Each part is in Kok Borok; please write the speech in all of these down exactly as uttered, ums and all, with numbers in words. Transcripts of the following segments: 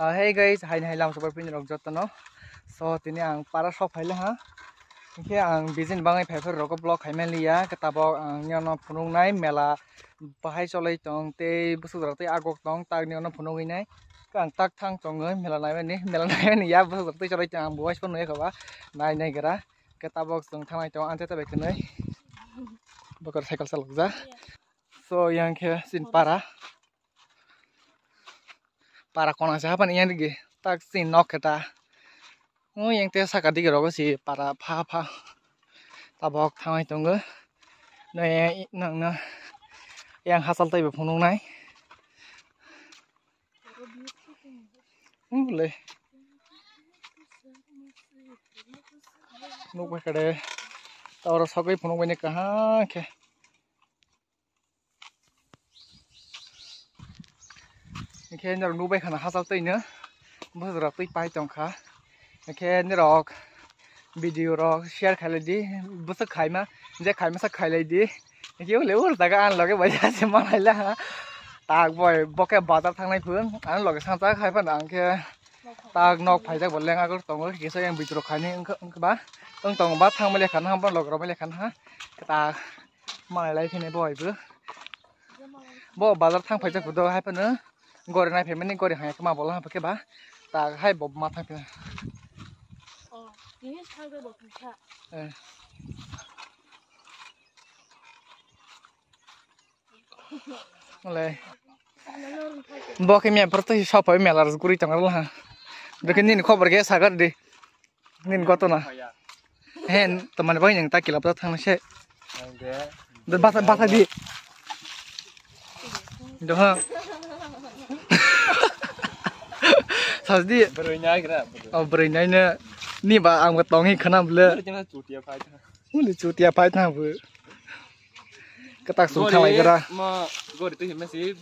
Ah, hey guys, hai hai lam super pin rok jotono. So tini ang para sok phaila ha. Hinkhe ang bijin bangai phai phai rogo vlog khai maliya. Khe tabok ang nino phunuknai mela bahai cholai tong tei bwswk rok tei agok tong tak nino phunugwi nai. Khe ang tak thang tongo mela naimani, mela naimani ya bwswk rok tei cholai tong ang buwai phano nai kha ba nai nai gra. Khe tabok chwng thangnai tongo ang tei tabuk khe nai. Bokor cycle chalokjak. So yang khe sin para. Para kona se hapan yang dige tak sin nok khe ta. O yang te saka dige rogo si para pha pha. Tabok thangai tongo. No yang nang na yang hasal tai be phunuk nai. Ule. Nuk bai kade. Tawra sagwi phunuk bai ne kaham khe. Hinkhe norok nukbai khana hachal twino bwswk rok twi pai tongkha. Hinkhe norok video rok share khailai di, bwswk khaima je khaima sak khailai di. Hinkhe ule ur jaga ang loge bai se manai la. Tak boi bo khe bazar thangnai phuru ang loge sangjak hai phano ang khe tak nok phaijak bo leng agor tongo kisa yang video rok khaini wngkha ba wng tongo ba thangbai lekha na bo log rok bai lekha na tak. Manai lai phini bo hai bo. Bo bazar thang phaijak bo do hai phano gori nai phaimani gori hai ma bolo hai khe ba tak hai bo ma thang phina. Oh, ini sal bo pisa. Eh. Ole. Bo khe miya pura twi sop pai mela rw guri tong ha. Bikhe nini khobor khe sagar di. Nini goto na. He, to mane bai nang ta kilap ta thang se. Basa basa di. Doha. Sas di. Bwrwi nai gra. Oh, bwrwi nai ne. Ni ba ang tong hi khana bwle. Bwrwi chana chutia phai ta. Uli chutia phai ta bu. Katak sung thalai gra. Ma gori tu himasi.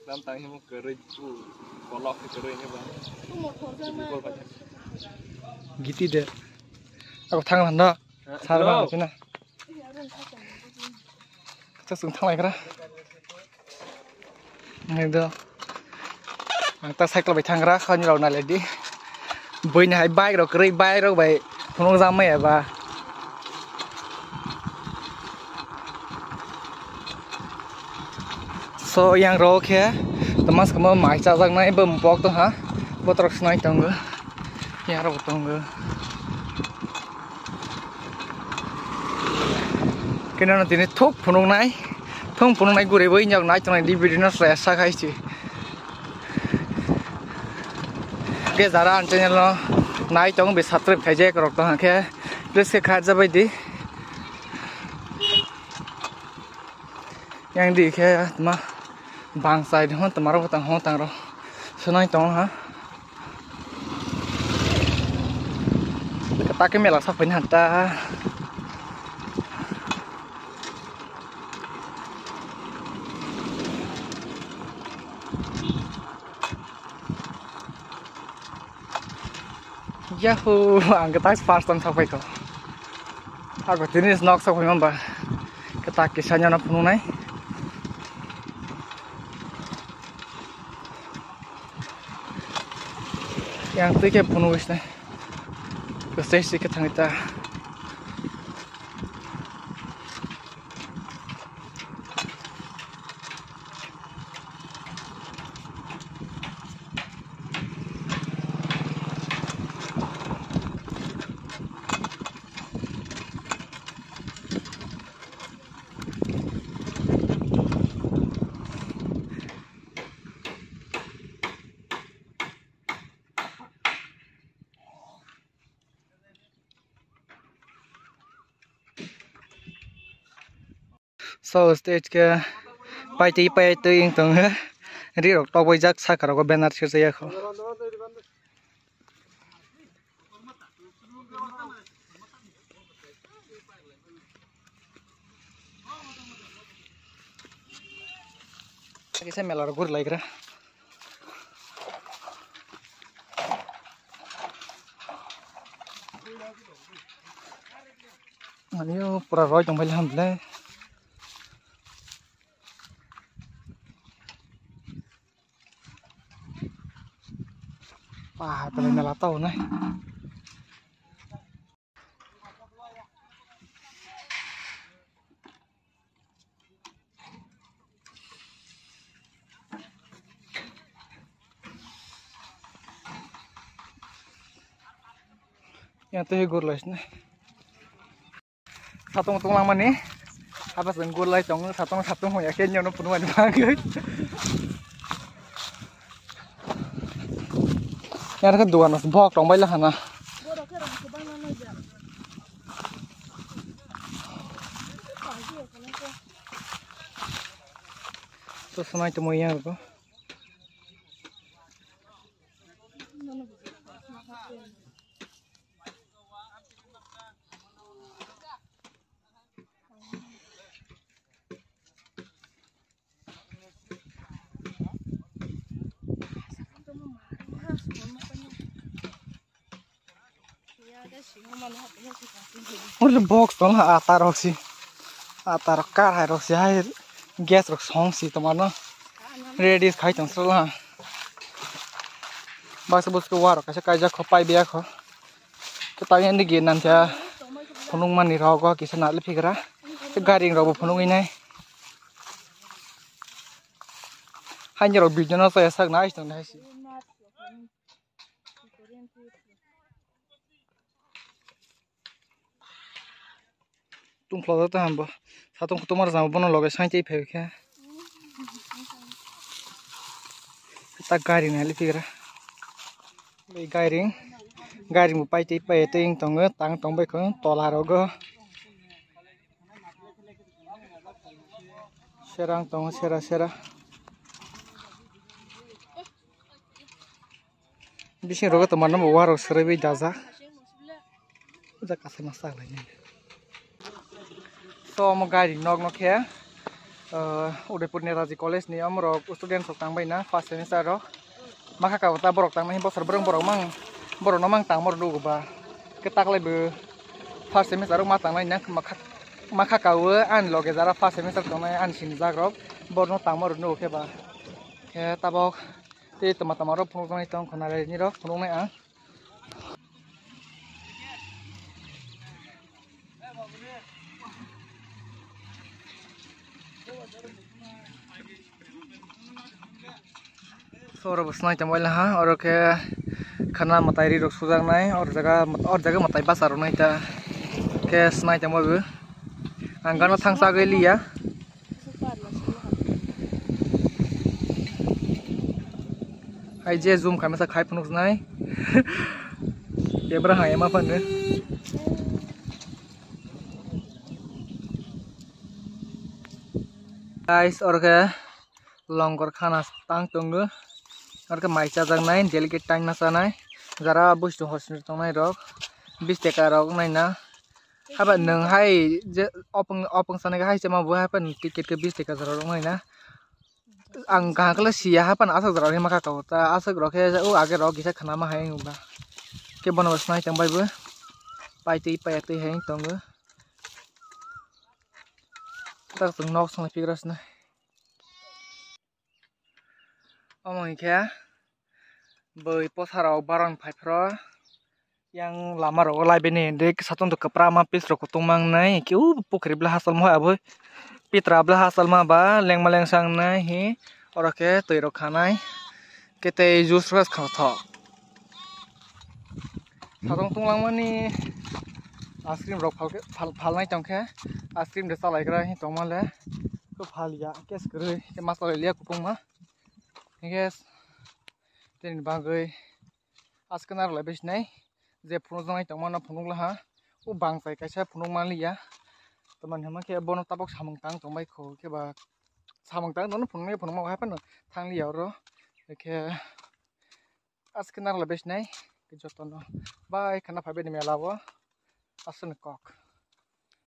Lam tang himo kwrwi tu kolok kwrwi ni ba. Giti de. Ako thang handa. Sar ba pina. Katak sung thalai gra. Nai do. Ang ta cycle bai thangra khani rok naledi. Buini hai bike rok kwrwi bike rok bai phunukjak maya ba. So yang rok khe tama swkamo mai chajaknai bo bok tongha botrok swnai tongo yang rok tongo. Khe nono tini thuk phunuknai, thung phunuknai guriwi nok nai tongnai di video no selesa khai si. Khe jara ang channel no nai tong be subscribe khaijak rok tong khe please khe kha jabai di. Yang di khe ma bang side hon tong maro tang hon tang ro. Sunai tong ha. Kata ke mela sa pun hata. Yahoo, ang khe tak first time sakpai kho. Ako tini nok sakpai mamba. Khe tak kisa nyono phunuknai. Yang twi khe phunuk isnai. Kosai si khe thangwi ta. So stage khe paitwi paitwi wng tongo. Ri rok tokbai jak saka rogo banner swijak ya kho. Kisa mela rok guri lai gra. Ani o pura roi tong bai le ham le. Pa, belai mela tao nai. Yang tei gurlai sini. Satung tung langmani. Apa seng gurlai tong, satung satung hoya ke nyono punu ani bangwi. Yang ke duan bok tong bai lahana. To sunai to moyang ko. Ule box tong ha ata rok si. Ata rok kar hai rok si hai gas rok song si tong ano. Ready khai tong sala. Baksa busko warok kaisa kaijak kho pai biya kho. Kwtal yani gate nangkha phunukmani rogo kisa nali phigra. Tei gari rokbo phunugwi nai. Haini rok video no chaya sak nai tong nai si. Tungkhlok ta hambo. Satung kutung mar jang bono loge sai tei phai khe. Ta gari nai lipigra. Bai gairing. Gairing bo pai tei pai tei wng tongo. Tang tong bai kho tola rogo. Serang tongo sera sera. Bising rogo tongma no bo warok sraiwi dajak. Puja kasai ma sak lai nai. So omo gari nok no khe, uh, Udaipur Netaji College ni omorok student rok tang bai na first semester rok. Makha ka ta borok tang nai bosor borok borok mang borok no mang tang mor nugo ba. Ke tak lai bo first semester rok ma tang nai na makha makha ka o ani loge jara first semester tong nai ani sini jak rok borok no tang mor nugo khe ba. Khe tabok tei tama tama rok phunuk nai tong khna rai ni rok phunuk nai ang. So oro bo swnai tongbaila ha, oro khe khana mwtai ri rok sujaknai, oro jaga, oro jaga mwtai basa rwnai ta khe swnai tongbai bo. Ang gana thangsa gwi liya. Hai je zoom khaimasa khai phunuk nai. Camera hai ma phanu. Guys, oro khe longkor khana tang tongo. Oro khe mai chajaknai, delicate tang na chanai. Jara busti hostel tongnai rok. Bis taka rok naina. Haba nwng hai je opong opong sanai hai se ma bo hai pan ticket khe bis taka jora rok nai na. Ang kaham khe siya hai pan aswk jora rok ma kha ta aswk rok khe o age rok kisa khana ma hai wng ba. Khe bono bo swnai tong bai bo. Pai twi pai twi hai wng tongo. Tak chwng nok swnai pigra swnai. Omo hinkhe bui posa rok barang phaiphro yang lama rogo laibini hinwi satung tong kwpra ma pis rok kutung mangnai hinkhe o pukri bwla hachal ma abui pitra bwla hachal ma ba lengma lengsa wngnai hi oro khe twi rok khanai khe tei juice rok kha thok. Satung tong langmani ice cream rok phalkhe phal phalnai tongkhe ice cream de chalaigra hi tongmale khe phalya case kwrwi khe ma chalailia kupungma. Hinkhe tini bagwi askena rwlai bisinai je phunukjaknai tongmano phunukla ha. O bangchai kaisa phunuk manliya. Tamoni hwnba khe bono tabuk samung tang tongbai kho khe ba samung tang tongno phunuknai phunukma hai phano thangliya oro. Hwnkhe askena rwlai bisinai jotono bai khana phaibai ni mela o aswkni kok.